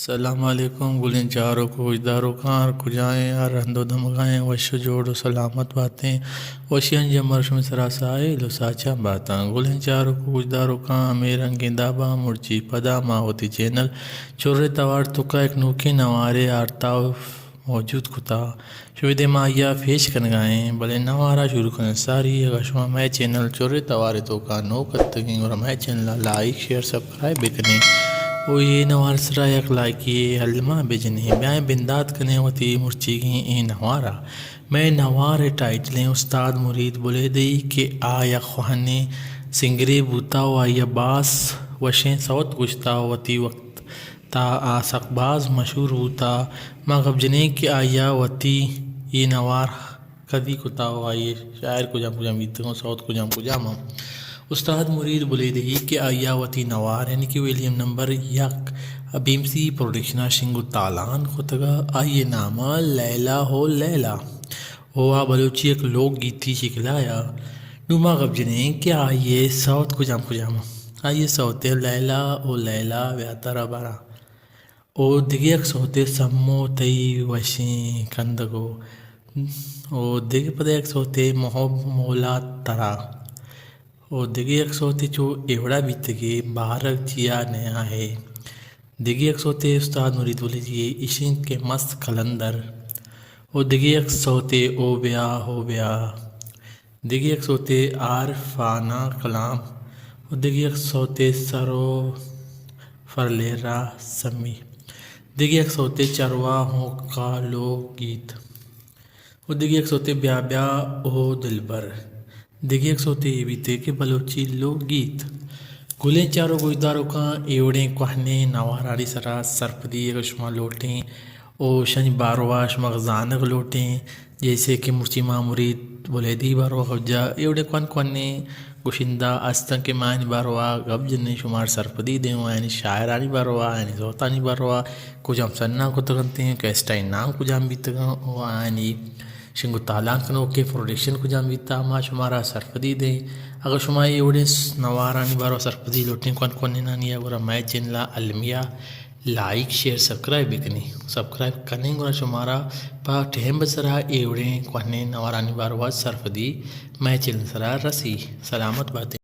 السلام علیکم گلیں چاروک و گوشداروکاں، ہر کجائیں، ہر ہند و دمگائیں، وش و جوڑ و سلامت باتیں۔ وشیانی جمر شمے سرا ساہیل و ساچان باتاں۔ گلیں چاروک و گوشداروکاں، ہمے رنگیں دابا مرچی پدا ما وتی چینل چرے توار توکا یک نوکیں نوارے آرتا و موجود کتا۔ شمے دیما آئیا پیش کنگا ایں، بلے نوارا شروع کنگ ساری، اگاں شما مئے چینل چرے توارے توکا نوک اتگیں، گڑا مئے چینلا لائک، شیئر، سبسکرائب بکنیں۔ او اے نوار سرا یک لائکے الما بجنیں۔ بیائیں بندات کنیں وتی مرچیگیں اے نوارا۔ مئے نوار ءِ ٹائٹلیں استاد مرید بلیدئی کہ آ یک خواہنیں سنگرے بوتا و آئیا باز وشیں سوت گوشتا و وتی وقت تا آ سک باز مشہور بوتا۔ ما گپ جنیں کہ آئیا وتی اے نوار کدی کتا و آئی شاعر کجام کجام بیتگاں، سوت کجام کجام ہم۔ استاد مرید بلیدئی کہ آئیا وتی نوار یعنی کہ ویلیم نمبر یک بیمسی پروڈکشنا شنگ و تالان کتگا، آئی ناما لیلا ہو لیلا۔ او آ بلوچی یک لوک گیتی شکلایا۔ نوں ما گپ جنیں کہ آئی سوت کجام کجام۔ آئی سوت لیلا او لیلا بیا ترا براں۔ او دگہ یک سوتے سمو تئی وشیں کندگو۔ او دگہ پدا یک سوتے محب مولا ترا۔ او دگہ یک سوتے چو ایوڑا بیتگے بارگ چیا نیا ہے۔ دگہ یک سوتے استاد مرید بلیدئی اشنت کہ مست قلندر۔ او دگہ یک سوتے او بیا، او بیا۔ دگہ یک سوتے عارفانہ کلام۔ او دگہ یک سوتے سر و فرلیرا سمی۔ دگہ یک سوتے چروا ہوں کالو گیت۔ و دگہ یک سوتے بیا بیا او دلبر۔ دگہ یک سوتے اے بیتے کہ بلوچی لوک گیت۔ گلیں چاروک و گوشداروکاں، اے وڑیں کوہنیں نوارانی سرا سرپدی اگر شما لوٹیں او شنی باروا شما زانگ لوٹیں، جیسے کہ مرچی ما مرید بلیدئی باروا گپ جا، اے وڑیں کوہن کوہنیں گشندہ استن کہ ما آیانی باروا گپ جنیں، شمار سرپدی دیں و آیانی شاعرانی باروا، آیانی سوتانی باروا کجام سنا کتگ انت، کیسٹانی نام کجام بیتگاں و آیانی شنگ و تالان کنوکیں پروڈکشن کجام بیتا، ما شمارا سرپدی دیں۔ اگر شما اے وڑیں س-، نوارانی باروا سرپدی لوٹیں کوہن کوہنینانی، گڑا مئے چینلا المیہ لائک، شیئر، سبسکرائب بکنیں۔ سبسکرائب کنیں گڑا شمارا پہ ٹیم سرا اے وڑیں کوہنیں نوارانی باروا سرپدی مئے چینل سرا رسی۔ سلامت باتیں۔